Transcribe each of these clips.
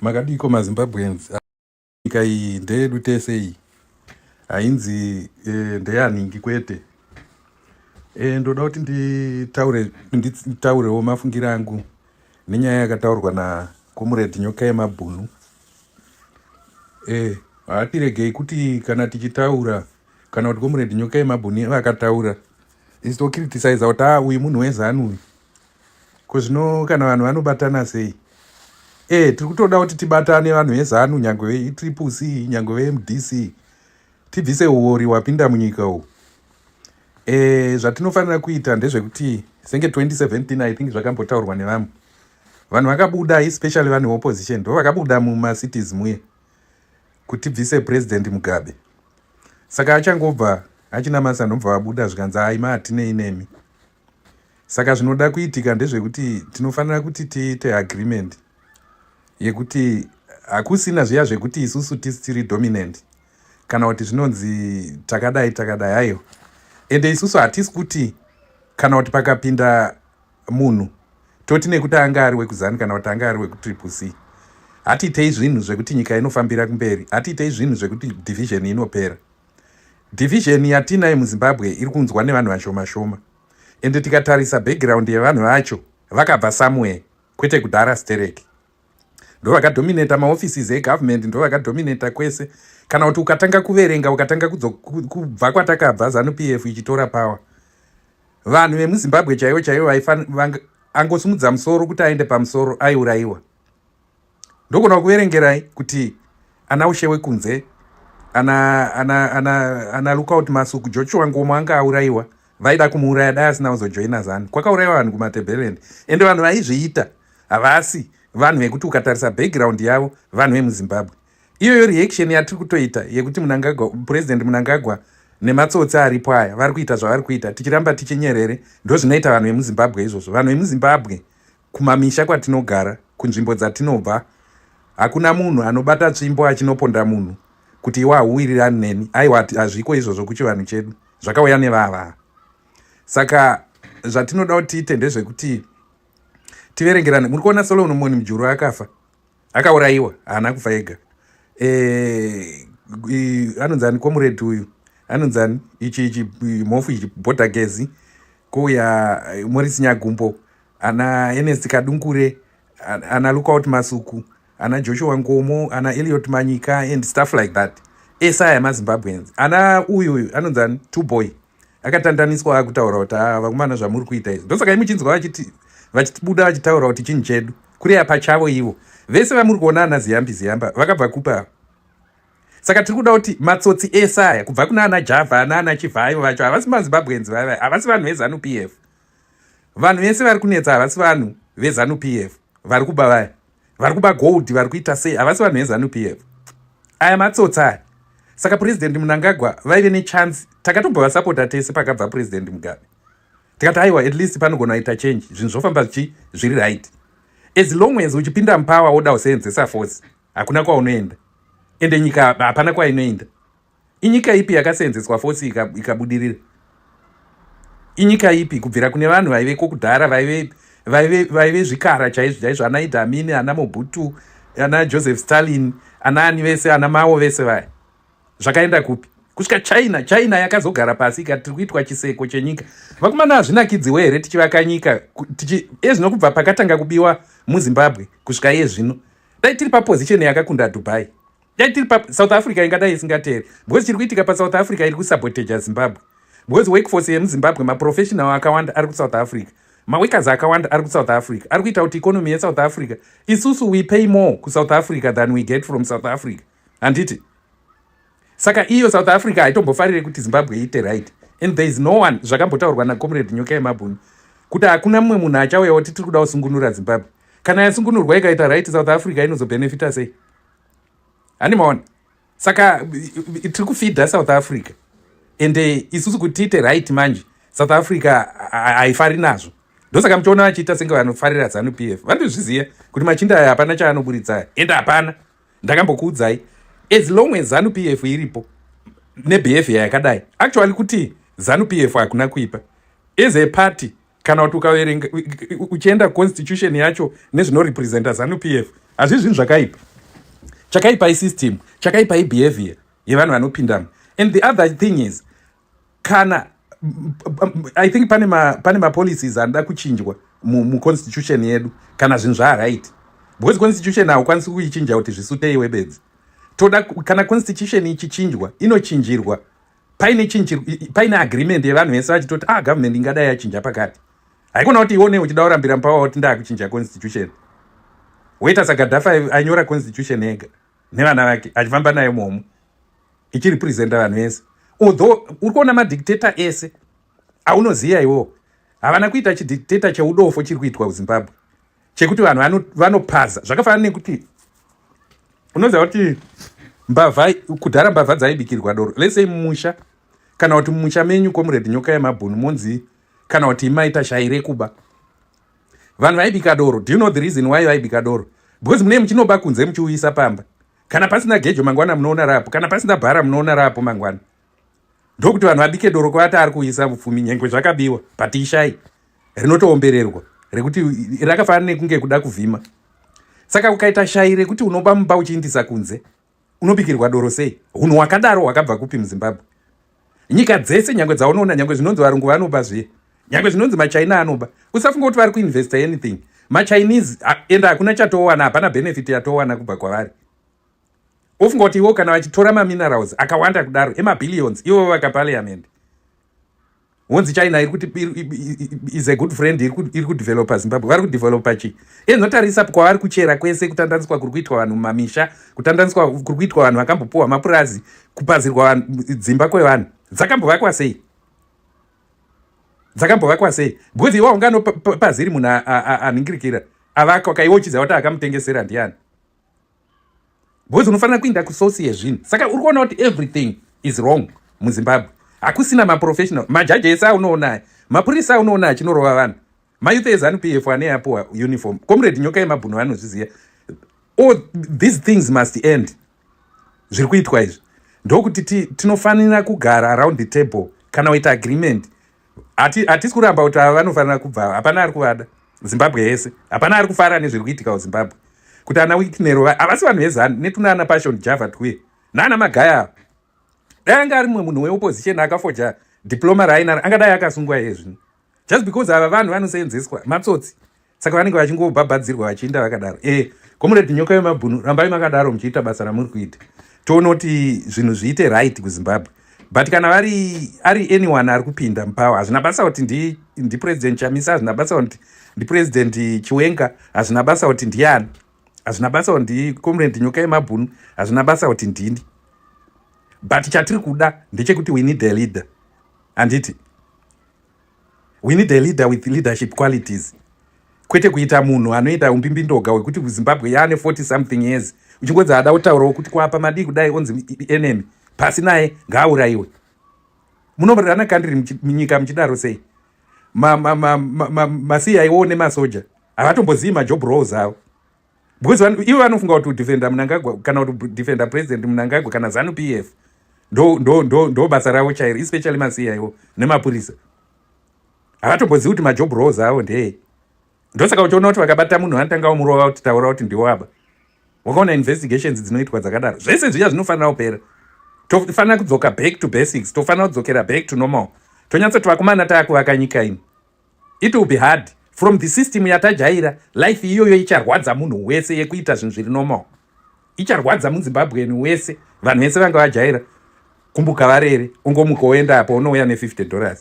Makadiiko maZimbabweans? Nyika iyi ndeyedu tese iyi, hainzi ndeyanhingi kwete. Ndoda kuti nditaurewo mafungiro angu nenyaya yakataurwa naComrade Nyoka Yemabhunu. Hatiregei kuti kana tichitaura kana kuti Comrade Nyoka Yemabhunu vakataura, isi tocriticiza kuti a uyu munhu weZANU uyu. Ko zvino kana vanhu vanobatana sei? Tiri kutoda kuti tibatane vanhu veZANU, nyange veTriple C, nyange veMDC, tibvise uori hwapinda munyika uhu. Zvatinofanira kuita ndezvekuti senge 2017, I think zvakambotaurwa nevamwe vanhu vakabuda, especially vanhu veopposition, ndo vakabuda mumacities muye kuti tibvise President Mugabe. Saka achangobva achina masa, ndobva vabuda zvikanzi, "Aima, hatinei nemi." Saka zvinoda kuitika ndezvekuti tinofanira kuti tiite agreement yekuti hakusina zviya zvekuti isusu tisi tiri dominant kana kuti zvinonzi takadai takadai. Aiwa, ende isusu hatisi kuti kana kuti pakapinda munhu toti nekuti anga ari wekuZANU kana kuti anga ari wekuTriple C. Hatiitei zvinhu zvekuti nyika inofambira kumberi, hatiitei zvinhu zvekuti division inopera. Division yatinayo muZimbabwe iri kunzwa nevanhu vashoma shoma, ende tikatarisa background yevanhu vacho, vakabva somewhere, kwete kudhara stereki. Ndo vakadominata maoffices egovernment, ndo vakadominata kwese. Kana kuti ukatanga kuverenga, ukatanga kubva kwatakabva ZANU PF ichitora power, vanhu vemuZimbabwe chaivo chaivo angosumudza musoro kuti aende pamusoro aiurayiwa. Ndogona kuverengerai kuti ana ushe wekunze, ana Lookout Masuku, Joshua Nkomo anga aurayiwa, vaida kumuuraya dai asina kuzojoina ZANU. Kwakaurayiwa vanhu kuMatebeleland, ende vanhu vaizviita havasi vanhu vekuti ukatarisa background yavo vanhu vemuZimbabwe. Iyoyo reaction yatiri kutoita yekuti Mnangagwa, President Mnangagwa nematsotsi aripo aya vari kuita zvavari kuita, tichiramba tichinyerere, ndo zvinoita vanhu vemuZimbabwe izvozvo. Vanhu vemuZimbabwe kumamisha kwatinogara, kunzvimbo dzatinobva, hakuna munhu anobata tsvimbo achinoponda munhu kuti iwe hauwirirani neni. Aiwa, hazviko izvozvo kuchivanhu chedu, zvakauya nevava. Saka zvatinoda kuti tiite ndezvekuti tiverengerane. Muri kuona Solomon Mujuru akafa, akaurayiwa, haana kufa ega. Anonzani comrade uyu, anonzani ichi mhofu ichi, Border Gezi, kouya Morris Nyagumbo, ana Ernest Kadungure, ana Lookout Masuku, ana Joshua Nkomo, ana Eliot Manyika and stuff like that. Ese aya maZimbabweans. Ana uyu uyu anonzani, Two Boy, akatandaniswa akutaura kuti, "A vakomana, zvamuri kuita izvi." Ndosaka imuchinzwa vachiti vachibuda vachitaura kuti chinhu chedu kureya pachavo. Ivo vese vamuri kuona ana Ziyambi Ziyamba vakabva kupa. Saka tiri kuda kuti matsotsi ese aya, kubva kuna ana Java, ana Chivayo vacho, havasi maZimbabweans vava, havasi vanhu veZANU PF. Vanhu vese vari kunetsa havasi vanhu veZANU PF. Vari kuba vaya, vari kuba gold, vari kuita sei, havasi vanhu veZANU PF. Aya matsotsi aya. Saka President Mnangagwa vaive nechance, takatombovasapota tese pakabva President Mugabe, tikati, "Aiwa, at least panogona kuita change, zvinhu zvofamba zvichi zviri right." As long as uchipinda mupower woda kuseenzesa force, hakuna kwaunoenda, ende nyika hapana kwainoenda. Inyika ipi yakaseenzeswa force ikabudirira? Inyika ipi kubvira kune vanhu vaiveko kudhara, vaive zvikara chaizvo chaizvo, ana Idi Amin, ana Mobutu, ana Joseph Stalin, ana ani vese, ana Mao vese vaya, zvakaenda kupi? Kusvika China, China yakazogara pasi ikati, "Tiri kuitwa chiseko chenyika." Vakomana, hazvinakidziwo here tichivaka nyika ezvino? Kubva pakatanga kubiwa muZimbabwe kusvika iye zvino, dai tiri paposition yakakunda Dubai, dai tiri paSouth Africa ingadai isingateri, because chiri kuitika paSouth Africa iri kusaboteja Zimbabwe, because workforce yemuZimbabwe, maprofessional akawanda ari kuSouth Africa, maworkers akawanda ari kuSouth Africa, ari kuita kuti economy yeSouth Africa. Isusu we pay more kuSouth Africa than we get from South Africa, handiti? Saka iyo South Africa haitombofariri kuti Zimbabwe iite right, and there is no one. Zvakambotaurwa naComrade Nyoka Yemabhunu kuti hakuna mumwe munhu achauya kuti tiri kuda kusungunura Zimbabwe. Kana yasungunurwa ikaita right, South Africa inozobhenefita sei? Hani maona? Saka tiri kufeeda South Africa, ende isusu kuti tiite right manje, South Africa haifari nazvo. Ndosaka muchiona vachiita senge vanofarira ZANU PF. Vanotozviziva kuti machinda aya hapana chaanoburitsa, ende hapana. Ndakambokuudzai, as long as ZANU PF iripo nebehavior yakadai, actually kuti ZANU PF hakuna kuipa as a party. Kana kuti ukaverenga uchienda constitution yacho nezvinorepresenta ZANU PF, hazvi zvinhu zvakaipa. Chakaipa isystem, chakaipa ibehavior yevanhu vanopindamo. And the other thing is, kana I think pane mapolicies anoda kuchinjwa muconstitution yedu kana zvinhu zvaright, because constitution haukwanisi kuichinja kuti zvisute iwe bedzi. Toda kana constitution ichichinjwa, inochinjirwa paine agreement yevanhu vese, vachitoti, "Ah, government ingadai yachinja pakati." Haikona kuti iwone uchida kurambira mupower kuti ndaakuchinja constitution, woita saGaddafi ainyora constitution ega nevana vake, achifamba nayo momo ichirepresenta vanhu vese. Although uri kuona madictator ese aunoziva iwowo havana kuita chidictator cheudofo chiri kuitwa kuZimbabwe, chekuti vanhu vanopaza. Zvakafanana nekuti unoziva kuti mbavha kudhara, mbavha dzaibikirwa doro. Let's say mumusha, kana kuti mumusha menyu, Comrade Nyoka Yemabhunu, monzi kana kuti imaita shai rekuba, vanhu vaibika doro. Do you know the reason why vaibika doro? Because munee muchinoba kunze muchiuyisa pamba. Kana pasina gejo mangwana, munoona rapo. Kana pasina bhara, munoona rapo mangwana. Ndokuti vanhu vabike doro, kwavati ari kuuyisa upfumi. Nyengwe zvakabiwa, but ishai rinotoombererwa rekuti rakafanana nekunge kuda kuvhima. Saka ukaita shai rekuti unoba mumba uchiindisa kunze, unobikirwa doro sei? Unhu hwakadaro hwakabva kupi muZimbabwe? Nyika dzese, nyange dzaunoona, nyange zvinonzi varungu vanoba zviye, nyange zvinonzi maChina anoba, usafunga kuti vari kuinvesta anything. MaChinese ende hakuna chatowana, hapana benefit yatowana kubva kwavari. Ofunga kuti iwo kana vachitora maminerals akawanda kudaro emabillions, ivo vakaparliament wonzi China iri kuti is a good friend, iri kudevelopa Zimbabwe. Vari kudevelopa chii? Enotarisa kwavari kuchera kwese, kutandaniswa kuri kuitwa vanhu mumamisha, kutandaniswa kuri kuitwa vanhu vakambopuhwa mapurazi, kupazirwa dzimba kwevanhu. Dzakambovakwa sei? Dzakambovakwa sei? Because iwa unganopaziri munhu anhingirikira avakwa, kaiwe uchiziva kuti akamutengesera ndiani, because unofanira kuinda kusource yezvinhu. Saka uri kuona kuti everything is wrong muZimbabwe. Hakusina maprofessional. Majaji ese aunoona, mapurisa aunoona achinorova vanhu, mayouth eZANU PF ane apuwa uniform. Comrade Nyoka Yemabhunu vanozviziva. All these things must end. Zviri kuitwa izvi, ndokuti tinofanira kugara around the table kana kuita agreement. Hatisi kuramba kuti ava vanofanira kubva. Hapana ari kuvada. Zimbabwe yese hapana ari kufara nezviri kuitika kuZimbabwe, kuti ana Wicknell havasi vanhu veZANU netunana Passion Java twe naana Magaya ava. Dai anga ari mumwe munhu weopposition akafoja diploma raainaro, angadai akasungwa iye zvino. Just because ava vanhu vanoseenzeswa, matsotsi, saka vanenge vachingobhabhadzirwa vachiinda vakadaro. Comrade Nyoka Yemabhunu, rambai makadaro muchiita basa ramuri kuita. Toona kuti zvinhu zviite right kuZimbabwe. But kana vari ari anyone ari kupinda mupower, hazvina basa kuti ndiPresident Chamisa, hazvina basa kuti ndiPresident Chiwenga, hazvina basa kuti ndiani, hazvina basa kuti ndicomrade Nyoka Yemabhunu, hazvina basa kuti ndini, but chatiri kuda ndechekuti we need a leader, handiti? We need a leader with leadership qualities, kwete kuita munhu anoita umbimbindoga hwekuti Zimbabwe yaane 40 something years uchingodzi ada kutaurawo kuti kwapa madii kudai, onzi enemy, pasi naye, ngaaurayiwe. Munomborana kandiri munyika muchidaro sei? MaCIO nemasoja havatombozivi majob roles avo, because ivo vanofunga kuti kudefenda Mnangagwa kana kuti kudefenda President Mnangagwa kana ZANU PF ndo basa ravo chairo. Especially maCIO nemapurisa havatombozivi kuti majob roles avo ndei. Ndosaka uchiona kuti vakabata munhu, vanotanga vamurova kuti, "Taura kuti ndiwaba." Wakaona investigations dzinoitwa dzakadaro? Zvese zviya zvinofanira kupera. Tofanira kudzoka back to basics, tofanira kudzokera back to normal, tonyatsoti vakomana, taakuvaka nyika ino. It will be hard from the system yatajaira. Life iyoyo icharwadza munhu wese, yekuita zvinhu zviri normal icharwadza muZimbabweni wese. Vanhu vese vanga vajaira kumbuka varere, ungomuka woenda apo, unouya ne$50.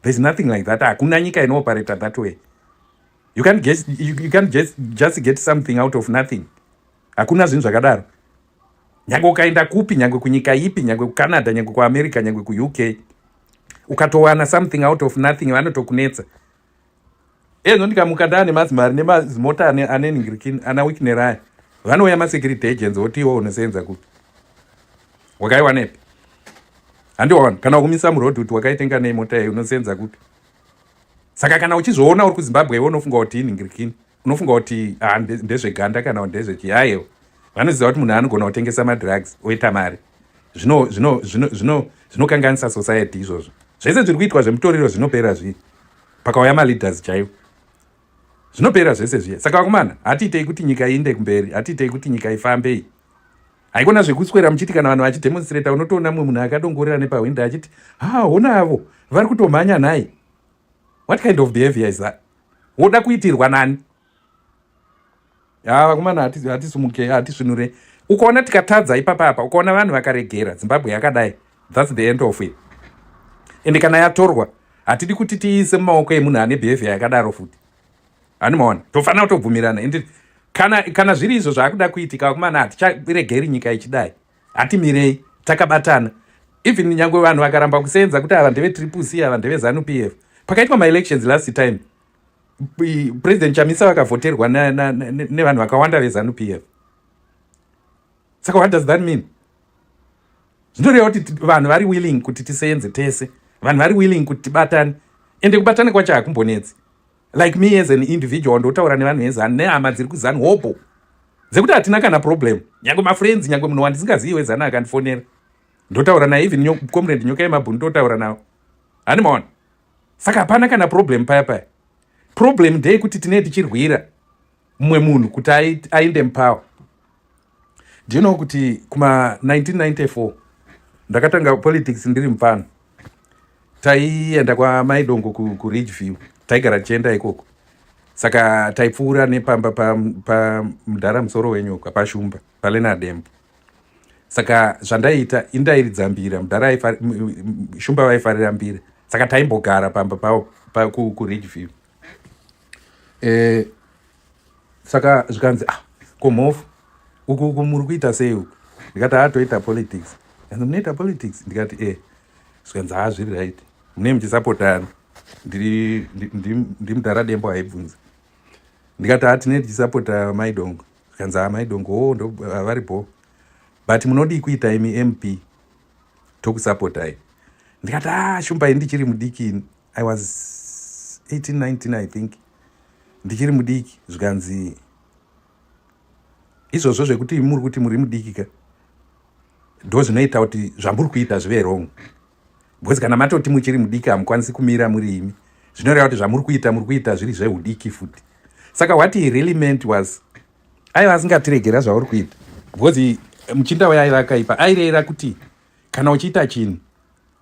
There is nothing like that. Hakuna nyika inooperata that way. You can't just get something out of nothing. Hakuna zvinhu zvakadaro. Nyange ukaenda kupi, nyange kunyika ipi, nyange kuCanada, nyange kuAmerica, nyange kuUK, ukatowana something out of nothing, vanotokunetsa. Ezvo ndikamuka ndaa nemazimari nemazimota ane ningirikini ana Wicknell aya, vanouya masecurity agents oti, "Iwo unosenza kupi? Wakaiwanepi?" Handiwaona kana kumisa muroad kuti, "Wakaitenga nei mota iyi? Unosenza kupi?" Saka kana uchizviona uri kuZimbabwe, iwe unofunga kuti inhingirikini, unofunga kuti, ah, ndezveganda kana kuti ndezvechiaiwa. Vanoziva kuti munhu anogona kutengesa madrugs oita mari. Zvinokanganisa society izvozvo. Zvese zviri kuitwa zvemutoriro zvinopera zvii pakauya maleaders chaivo. Zvinopera zvese zviya. Saka vakomana, hatiitei kuti nyika iinde kumberi, hatiitei kuti nyika ifambei. Haikona zvekuswera muchiti kana vanhu vachidemonstrata, unotoona mumwe munhu akadongorera nepahwindo achiti, "Ha, hona avo vari kutomhanya nhai." What kind of behavior is that? Woda kuitirwa nani? Ha, vakomana, hatisumuke, hatisvinure. Ukaona tikatadza ipapapa, ukaona vanhu vakaregera Zimbabwe yakadai, that's the end of it. Ende kana yatorwa, hatidi kuti tiise mumaoko emunhu ane behavior yakadaro futi. Hani maona, tofanira kutobvumirana. Ende kana zviri izvo zvaakuda kuitika, vakomana, haticharegeri nyika ichidai. Hatimirei takabatana. Even nyange vanhu vakaramba kusenza kuti ava ndeve Triple C, ava ndeveZANU PF, pakaitwa maelections last time, President Chamisa vakavhoterwa nevanhu vakawanda veZANU PF. Saka what does that mean? Zvinoreva kuti vanhu vari willing kuti tisenze tese, vanhu vari willing kuti tibatane. Ende kubatana kwacho hakumbonetsi. Like me as an individual, ndotaura nevanhu veZANU nehama dziri kuZANU hopo dzekuti hatina kana problem. Nyange mafriends, nyange munhu wandisingazivi weZANU akandifonera, ndotaura naye. Even Comrade Nyoka yemabhunu ndotaura navo. Hani maona? Saka hapana kana problem paya paya. Problem ndeyekuti tinee tichirwira mumwe munhu kuti ainde mupower. Do you know kuti kuma 1994 ndakatanga politics ndiri mupfana? Taienda kwaMaidongo kuRidgeview, taigara tichienda ikoko. Saka taipfuura nepamba pamudhara Musoro Wenyoka, paShumba, paLenadembo. Saka zvandaiita, indairidza mbira. Mudhara Shumba vaifarira mbira, saka taimbogara pamba pavo kuRidgeview. Saka zvikanzi, "Ah, komhofu, uku muri kuita sei uku?" Ndikati, "Hatoita politics." Anzi, "Munoita politics?" Ndikati, "E." Zvikanzi, "Ha, zviri right. Mune muchisapotana?" Ndimudhara Dembo aibvunza. Ndikati, "Ha, tine tichisapota Maidongo." Zvikanzi, "Ha, Maidongo o ndo vari bo, but munodii kuita imi MP, tokusapotai?" Ndikati, "A, Shumba, ndichiri mudiki." I was 18, 19, I think, ndichiri mudiki. Zvikanzi, "Izvozvo zvekuti muri kuti muri mudiki ka, ndo zvinoita kuti zvamuri kuita zvive wrong, because kana matoti muchiri mudiki, hamukwanisi kumira muri imi. Zvinoreva kuti zvamuri kuita, muri kuita zviri zveudiki futi." Saka what he really meant was, aiva asingatiregera zvauri kuita, because muchinda uyo aiva akaipa. Aireva kuti kana uchiita chinhu,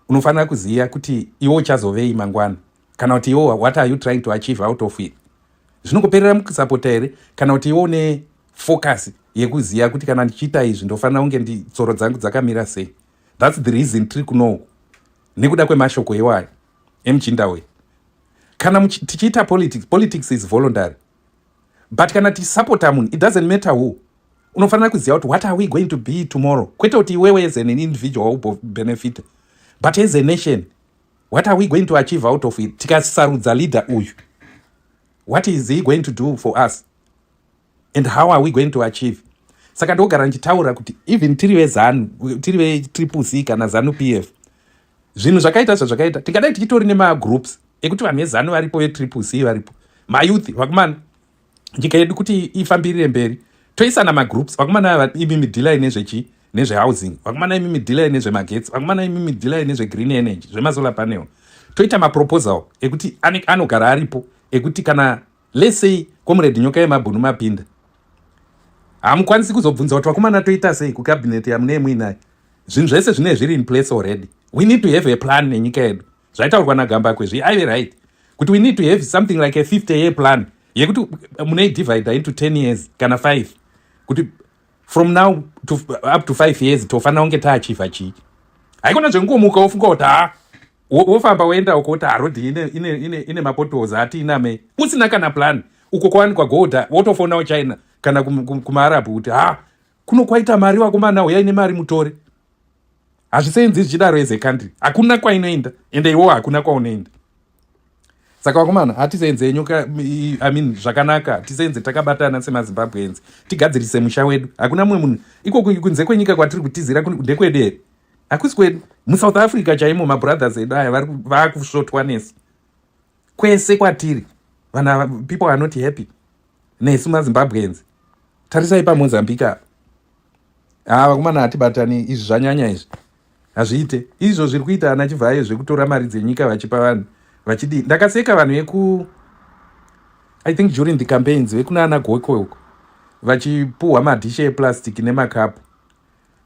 unofanira kuziva kuti iwe uchazovei mangwana, kana kuti iwe, what are you trying to achieve out of it? Zvinongoperera mukusapota here, kana kuti iwe une focus yekuziva kuti kana ndichiita izvi, ndofanira kunge tsoro dzangu dzakamira sei? That's the reason tiri kunoku, nekuda kwemashoko iwayo emuchinda uyu. Kana tichiita politics, politics is voluntary, but kana tichisapota munhu, it doesn't matter who, unofanira kuziva kuti what are we going to be tomorrow? Kwete kuti iwewe as an individual ubenefita, but as a nation, what are we going to achieve out of it? Tikasarudza leader uyu, what is he going to do for us and how are we going to achieve? Saka ndogara ndichitaura kuti even tiri veZANU, tiri veTriple C kana ZANU PF, zvinhu zvakaita zvazvakaita, tingadai tichitori nemagroups ekuti vanhu veZANU varipo, veTriple C varipo, mayouth. Vakomana, nyika yedu kuti ifambirire mberi, toisana magroups. Vakomana ava, imi midealai nezvechi nezvehousing. Vakomana, imi midealai nezvemagetsi. Vakomana, imi midealai nezvegreen energy, zvemasolar panel. Toita maproposal ekuti anogara aripo, ekuti kana, let's say, Comrade Nyoka yemabhunu mapinda, hamukwanisi kuzobvunza kuti, "Vakomana, toita sei?" Kucabinet yamunee muinayo, zvinhu zvese zvinee zviri in place already. We need to have a plan nenyika yedu. Zvaitaurwa naGambakwe zvi aive right, kuti we need to have something like a 50 year plan yekuti munoidivida into 10 years kana 5, kuti from now to up to 5 years tofanira kunge taachieva chii. Haikona zvengomuka wofunga kuti, ha, wofamba woenda uko kuti harodhi ine mapotholes, atiinamei, usina kana plan. Uko kwawanikwa gold, wotofonawo China kana kumaArabhu kuti, "Ha, kuno kwaita mari, vakomana, uyai nemari mutore." Hazvisenzi zvichidaro. As a country hakuna kwainoenda, ende iwo hakuna kwaunoenda. Saka vakomana, hatisenze nyoka, I mean, zvakanaka. Tisenze takabatana semaZimbabweans, tigadzirise musha wedu. Hakuna mumwe munhu iko kunze kwenyika kwatiri kutizira. Ndekwedu here? Hakusi kwedu. MuSouth Africa chaimo, mabrothers edu aya vaakusvotwa nesu. Kwese kwatiri vanhu, people are not happy nesu maZimbabweans. Tarisai paMozambique apa. Ha, vakomana, hatibatani. Izvi zvanyanya, izvi hazviite. Izvo zviri kuita ana Chivhayo zvekutora mari dzenyika vachipa vanhu vachidii, ndakaseka vanhu veku, I think during the campaigns, vekuna ana Gokwe uko, vachipuhwa madhishi eplastic nemakapu.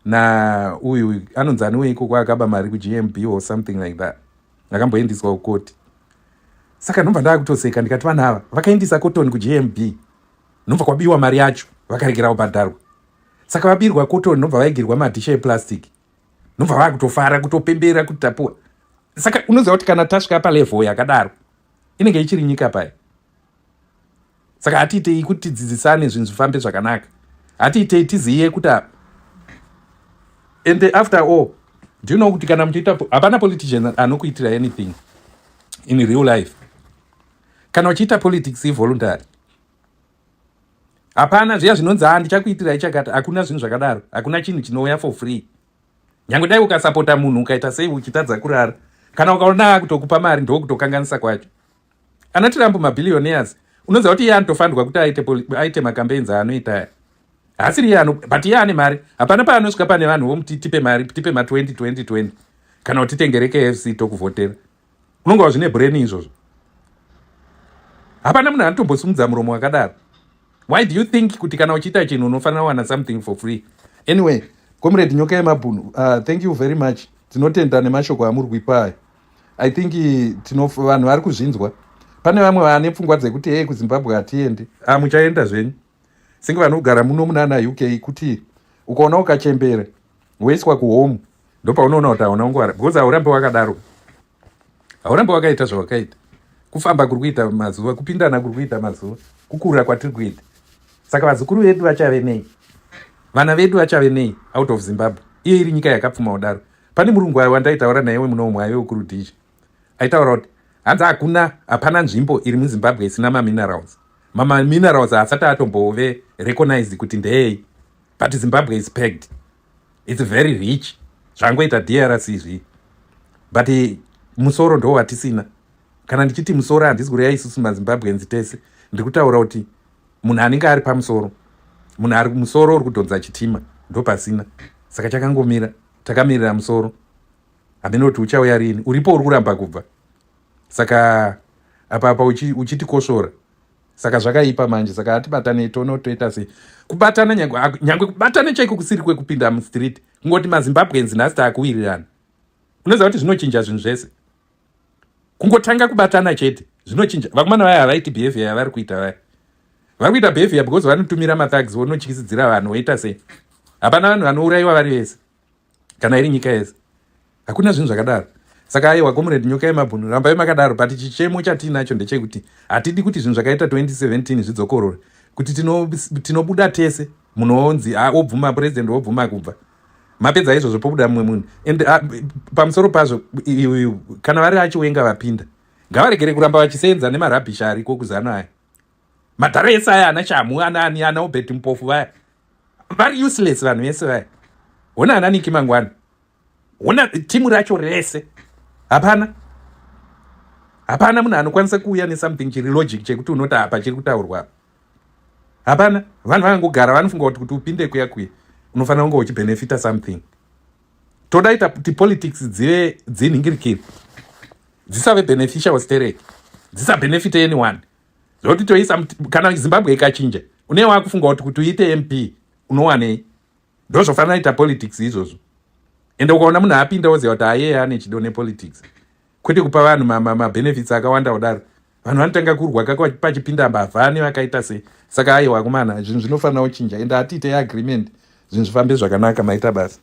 Nauyu anonzi aniwe ikoko akaba mari kuGMB or something like that, akamboendiswa kukoti. Saka ndobva ndaakutoseka ndikati vanhu ava vakaendisa cotton kuGMB, nobva kwabiwa mari yacho, vakaregera kubhadharwa. Saka vabirwa cotton, nobva vaigirwa madhisha eplastic, nobva vaakutofara, kutopembera kuti tapuwa. Saka unoziva kuti kana tasvika palevel yakadaro, inenge ichiri nyika paya. Saka hatiitei kuti tidzidzisane, zvinhu zvifambe zvakanaka. Hatiitei tiziye kuti, and after all, do you know kuti kana muchiita, hapana politician anokuitira anything in real life. Kana uchiita politics, ivoluntary. Hapana zviya zvinonzi, "Ha, ndichakuitirai chakati." Hakuna zvinhu zvakadaro. Hakuna chinhu chinouya for free. Nyange dai ukasapota munhu, ukaita sei, uchitadza kurara, kana ukaona akutokupa mari, ndokutokanganisa kwacho. Ana Trump, mabillionaires, unoziva kuti iye anotofanirwa kuti aite macampaigns aanoita? Haasiri iye, but iye ane mari. Hapana paanosvika pane vanhu vomuti, "Tipe mari, tipe ma20 20 20, kana kuti titengere KFC, tokuvhotera." Unonga zvine brain izvozvo? Hapana munhu anotombosumudza muromo wakadaro. Why do you think kuti kana uchiita chinhu unofanira kuwana something for free? Anyway, Comrade Nyoka Yemabhunu, thank you very much. Tinotenda nemashoko amuri kuipa. I think vanhu vari kuzvinzwa. Pane vamwe vane pfungwa dzekuti, "Hei, kuZimbabwe hatiendi." Ah, muchaenda zvenyu, senge vanogara muno munana UK, kuti ukaona ukachembera woiswa kuhome, ndopaunoona kuti hauna kungwara, because haurambi wakadaro, haurambi wakaita zvawakaita. Kufamba kuri kuita mazuva, kupindana kuri kuita mazuva, kukura kwatiri kuita, saka vazukuru vedu vachave nei? Vana vedu vachave nei out of Zimbabwe, iye iri nyika yakapfuma kudaro? Pane murungu wandaitaura naye wemunomwe aive wekuRhodesia, aitaura kuti hanzi hakuna, hapana nzvimbo iri muZimbabwe isina maminerals. Mamaminerals haasati atombove recognized kuti ndeyei, but Zimbabwe is packed, it's very rich, zvangoita DRC zvi. But musoro ndo watisina. Kana ndichiti musoro, handisi kureva isusu maZimbabweans tese. Ndiri kutaura kuti munhu anenge ari pamusoro, munhu ari musoro uri kudhonza chitima, ndo pasina. Saka chakangomira, takamirira musoro. Hamene kuti uchauya rini. Uripo, uri kuramba kubva. Saka apa uchitikosvora, saka zvakaipa manje. Saka hatibatanei, toona kuti toita sei kubatana. Nyange kubatana chaiko kusiri kwekupinda mustreet, kungoti maZimbabweans nhasi taakuwirirana, unoziva kuti zvinochinja zvinhu zvese. Kungotanga kubatana chete zvinochinja. Vakomana vaya havaiti behavior yavari kuita. Vaya vari kuita behavior because vanotumira mathugs, vonotyisidzira vanhu, voita sei. Hapana vanhu vanourayiwa vari vese kana iri nyika yese. Hakuna zvinhu zvakadaro. Saka aiwa, Comrade Nyoka Yemabhunu, rambai makadaro. But chichemo chatiinacho ndechekuti hatidi kuti zvinhu zvakaita 2017 zvidzokorore, kuti tinobuda tese, munhu onzi obvuma, purezidendi wobvuma kubva, mapedza izvozvo pobuda mumwe munhu. And pamusoro pazvo, kana vari aChiwenga vapinda, ngavaregere kuramba vachisenza nemarubbish ariko kuZANU aya. Madhara ese aya, ana Chamu, ana ani, ana Obert Mpofu, vaya vari useless vanhu vese vaya. Hona ana Nick Mangwana, hona timu racho rese. Hapana, hapana munhu anokwanisa kuuya nesomething chiri logic chekuti unoti apa chiri kutaurwa. Hapana. Vanhu vangangogara vanofunga kuti upinde kuya kuya unofanira kunge uchibhenefita something. Toda ita kuti politics dzive dzinhingirikiri, dzisave beneficial sterek, dzisabhenefite anyone, zvokuti toisa kana Zimbabwe ikachinja, une wakufunga kuti uite MP unowanei. Ndo zvofanira ita politics izvozvo. Ende ukaona munhu apinda, woziva kuti ayeye ane chido nepolitics, kwete kupa vanhu mabenefits akawanda kudaro. Vanhu vanotanga kurwa pachipinda mbavha nevakaita sei. Saka aiwa, kumana zvinhu zvinofanira kuchinja, ende hatiitei agreement, zvinhu zvifambe zvakanaka. Maita basa.